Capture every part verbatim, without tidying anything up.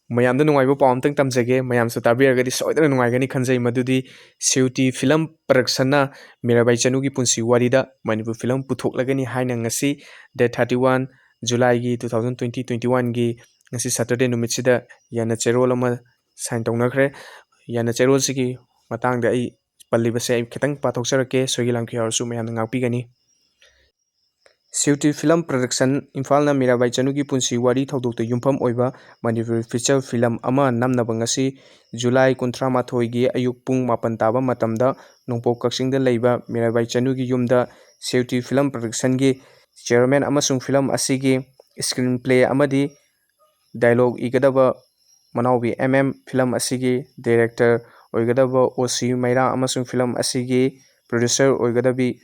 ꯃꯌꯥꯝꯗ ꯅꯨꯡꯉꯥꯏꯕ ꯄꯥꯎ ꯑꯝꯇꯪ ꯇꯝꯖꯒꯦ꯫ ꯃꯌꯥꯝꯁꯨ ꯇꯥꯕꯤꯔꯒꯗꯤ ꯁꯣꯏꯗꯅ ꯅꯨꯡꯉꯥꯏꯒꯅꯤ ꯈꯟꯖꯩ꯫ ꯃꯗꯨꯗꯤ ꯁꯤꯌꯨꯇꯤ ꯐꯤꯂꯝ ꯄ꯭ꯔꯗꯛꯁꯟꯅ ꯃꯤꯔꯥꯕꯥꯏ ꯆꯅꯨꯒꯤ ꯄꯨꯟꯁꯤ ꯋꯥꯔꯤꯗ ꯃꯅꯤꯄꯨꯔ ꯐꯤꯂꯝ ꯄꯨꯊꯣꯛꯂꯒꯅꯤ ꯍꯥꯏꯅ ꯉꯁꯤ date thirty one Julyꯒꯤ two thousand twenty twenty oneꯒꯤ ꯉꯁꯤ Saturday ꯅꯨꯃꯤꯠꯁꯤꯗ ꯌꯥꯅ ꯆꯦꯔꯣꯜ ꯑꯃ sign ꯇꯧꯅꯈ꯭ꯔꯦ꯫ ꯌꯥꯅ ꯆꯦꯔꯣꯜꯁꯤꯒꯤ ꯃꯇꯥꯡꯗ ꯑꯩ ꯄꯜꯂꯤꯕꯁꯦ ꯑꯩ ꯈꯤꯇꯪ ꯄꯥꯊꯣꯛꯆꯔꯛꯀꯦ, ꯁꯣꯏꯈꯤ ꯂꯥꯟꯈꯤ ꯌꯥꯎꯔꯁꯨ ꯃꯌꯥꯝꯅ ꯉꯥꯛꯄꯤꯒꯅꯤ꯫ ꯁꯤꯌꯨꯇꯤ ꯐꯤꯂꯝ ꯄ꯭ꯔꯗꯛꯁꯟ ꯏꯝꯐꯥꯜꯅ ꯃꯤꯔꯥꯕꯥꯏ ꯆꯅꯨꯒꯤ ꯄꯨꯟꯁꯤ ꯋꯥꯔꯤ ꯊꯧꯗꯣꯛꯇ ꯌꯨꯝꯐꯝ ꯑꯣꯏꯕ ꯃꯅꯤꯄꯨꯔꯤ ꯐꯤꯆꯔ ꯐꯤꯂꯝ ꯑꯃ ꯅꯝꯅꯕ ꯉꯁꯤ ꯖꯨꯂꯥꯏ ꯀꯨꯟꯊ꯭ꯔꯥ ꯃꯥꯊꯣꯏꯒꯤ ꯑꯌꯨꯛ ꯄꯨꯡ ꯃꯥꯄꯟ ꯇꯥꯕ ꯃꯇꯝꯗ ꯅꯣꯡꯄꯣꯛ ꯀꯛꯆꯤꯡꯗ ꯂꯩꯕ ꯃꯤꯔꯥꯕꯥꯏ ꯆꯅꯨꯒꯤ ꯌꯨꯝꯗ ꯁꯤꯌꯨꯇꯤ ꯐꯤꯂꯝ ꯄ꯭ꯔꯗꯛꯁꯟꯒꯤ ꯆꯤꯌꯔꯃꯦꯟ ꯑꯃꯁꯨꯡ ꯐꯤꯂꯝ ꯑꯁꯤꯒꯤ ꯁ꯭ꯀ꯭ꯔꯤꯟ ꯄ꯭ꯂꯦ ꯑꯃꯗꯤ ꯗꯥꯏꯂꯣꯒ ꯏꯒꯗꯕ ꯃꯅꯥꯎꯕꯤ ꯑꯦꯝ ꯑꯦꯝ, ꯐꯤꯂꯝ ꯑꯁꯤꯒꯤ ꯗꯥꯏꯔꯦꯛꯇꯔ ꯑꯣꯏꯒꯗꯕ ꯑꯣ ꯁꯤ ꯃꯩꯔꯥ ꯑꯃꯁꯨꯡ ꯐꯤꯂꯝ ꯑꯁꯤꯒꯤ ꯄ꯭ꯔꯣꯗ꯭ꯌꯨꯁꯔ ꯑꯣꯏꯒꯗꯕꯤ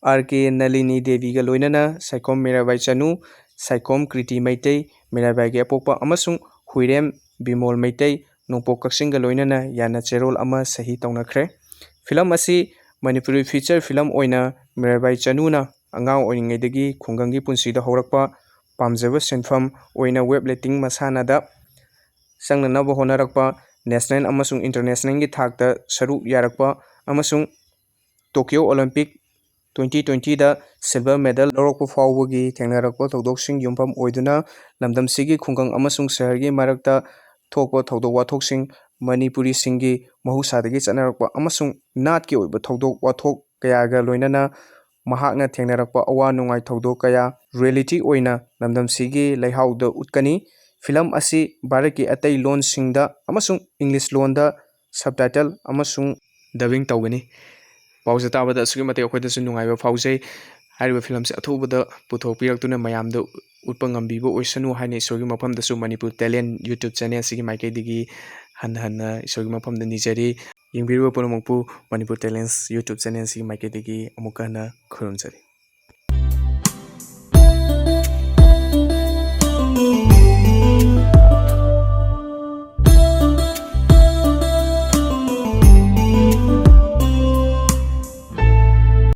ꯑꯥꯔ ꯀꯦ ꯅꯂꯤꯅꯤ ꯗꯦꯕꯤꯒ ꯂꯣꯏꯅꯅ ꯁꯥꯏꯈꯣꯝ ꯃꯤꯔꯥꯕꯥꯏ ꯆꯅꯨ, ꯁꯥꯏꯈꯣꯝ ꯀ꯭ꯔꯤꯇꯤ ꯃꯩꯇꯩ, ꯃꯤꯔꯥꯕꯥꯏꯒꯤ ꯑꯄꯣꯛꯄ ꯑꯃꯁꯨꯡ ꯍꯨꯏꯔꯦꯝ ꯕꯤꯃꯣꯜ ꯃꯩꯇꯩ, ꯅꯣꯡꯄꯣꯛ ꯀꯛꯆꯤꯡꯒ ꯂꯣꯏꯅꯅ ꯌꯥꯅ ꯆꯦꯔꯣꯜ ꯑꯃ ꯁꯍꯤ ꯇꯧꯅꯈ꯭ꯔꯦ꯫ ꯐꯤꯂꯝ ꯑꯁꯤ ꯃꯅꯤꯄꯨꯔꯤ ꯐꯤꯆꯔ ꯐꯤꯂꯝ ꯑꯣꯏꯅ ꯃꯤꯔꯥꯕꯥꯏ ꯆꯅꯨꯅ ꯑꯉꯥꯡ ꯑꯣꯏꯔꯤꯉꯩꯗꯒꯤ ꯈꯨꯡꯒꯪꯒꯤ ꯄꯨꯟꯁꯤꯗ ꯍꯧꯔꯛꯄ, ꯄꯥꯝꯖꯕ ꯁꯤꯟꯐꯝ ꯑꯣꯏꯅ ꯋꯦꯠ ꯂꯤꯐꯇꯤꯡ ꯃꯁꯥꯟꯅꯗ ꯆꯪꯅꯅꯕ ꯍꯣꯠꯅꯔꯛꯄ, ꯅꯦꯁꯅꯦꯜ ꯑꯃꯁꯨꯡ ꯏꯟꯇꯔꯅꯦꯁꯅꯦꯜꯒꯤ ꯊꯥꯛꯇ ꯁꯔꯨꯛ ꯌꯥꯔꯛꯄ ꯑꯃꯁꯨꯡ ꯇꯣꯀꯤꯌꯣ ꯑꯣꯂꯤꯝꯄꯤꯛ twenty twentyꯗ ꯁꯤꯜꯚꯔ ꯃꯦꯗꯜ ꯂꯧꯔꯛꯄ ꯐꯥꯎꯕꯒꯤ ꯊꯦꯡꯅꯔꯛꯄ ꯊꯧꯗꯣꯛꯁꯤꯡ ꯌꯨꯝꯐꯝ ꯑꯣꯏꯗꯨꯅ ꯂꯝꯗꯝꯁꯤꯒꯤ ꯈꯨꯡꯒꯪ ꯑꯃꯁꯨꯡ ꯁꯍꯔꯒꯤ ꯃꯔꯛꯇ ꯊꯣꯛꯄ ꯊꯧꯗꯣꯛ ꯋꯥꯊꯣꯛꯁꯤꯡ, ꯃꯅꯤꯄꯨꯔꯤꯁꯤꯡꯒꯤ ꯃꯍꯧꯁꯥꯗꯒꯤ ꯆꯠꯅꯔꯛꯄ ꯑꯃꯁꯨꯡ ꯅꯥꯠꯀꯤ ꯑꯣꯏꯕ ꯊꯧꯗꯣꯛ ꯋꯥꯊꯣꯛ ꯀꯌꯥꯒ ꯂꯣꯏꯅꯅ ꯃꯍꯥꯛꯅ ꯊꯦꯡꯅꯔꯛꯄ ꯑꯋꯥ ꯅꯨꯡꯉꯥꯏ ꯊꯧꯗꯣꯛ ꯀꯌꯥ ꯔꯤꯌꯦꯂꯤꯇꯤ ꯑꯣꯏꯅ ꯂꯝꯗꯝꯁꯤꯒꯤ ꯂꯩꯍꯥꯎꯗ ꯎꯠꯀꯅꯤ꯫ ꯐꯤꯂꯝ ꯑꯁꯤ ꯚꯥꯔꯠꯀꯤ ꯑꯇꯩ ꯂꯣꯟꯁꯤꯡꯗ ꯑꯃꯁꯨꯡ ꯏꯪꯂꯤꯁ ꯂꯣꯟꯗ ꯁꯕꯇꯥꯏꯇꯜ ꯑꯃꯁꯨꯡ ꯗꯕꯤꯡ ꯇꯧꯒꯅꯤ꯫ ꯄꯥꯎꯁꯦ ꯇꯥꯕꯗ ꯑꯁꯨꯛꯀꯤ ꯃꯇꯤꯛ ꯑꯩꯈꯣꯏꯗꯁꯨ ꯅꯨꯡꯉꯥꯏꯕ ꯐꯥꯎꯖꯩ꯫ ꯍꯥꯏꯔꯤꯕ ꯐꯤꯂꯝꯁꯦ ꯑꯊꯨꯕꯗ ꯄꯨꯊꯣꯛꯄꯤꯔꯛꯇꯨꯅ ꯃꯌꯥꯝꯗ ꯎꯠꯄ ꯉꯝꯕꯤꯕ ꯑꯣꯏꯁꯅꯨ ꯍꯥꯏꯅ ꯏꯁꯣꯔꯒꯤ ꯃꯐꯝꯗꯁꯨ ꯃꯅꯤꯄꯨꯔ ꯇꯦꯂꯦꯟ YouTube channel ꯑꯁꯤꯒꯤ ꯃꯥꯏꯀꯩꯗꯒꯤ ꯍꯟꯅ ꯍꯟꯅ ꯏꯁꯣꯔꯒꯤ ꯃꯐꯝꯗ ꯅꯤꯖꯔꯤ꯫ ꯌꯦꯡꯕꯤꯔꯤꯕ ꯄꯨꯝꯅꯃꯛꯄꯨ ꯃꯅꯤꯄꯨꯔ ꯇꯦꯂꯦꯟꯁ YouTube channel ꯑꯁꯤꯒꯤ ꯃꯥꯏꯀꯩꯗꯒꯤ ꯑꯃꯨꯛꯀ ꯍꯟꯅ ꯈꯨꯔꯨꯝꯖꯔꯤ꯫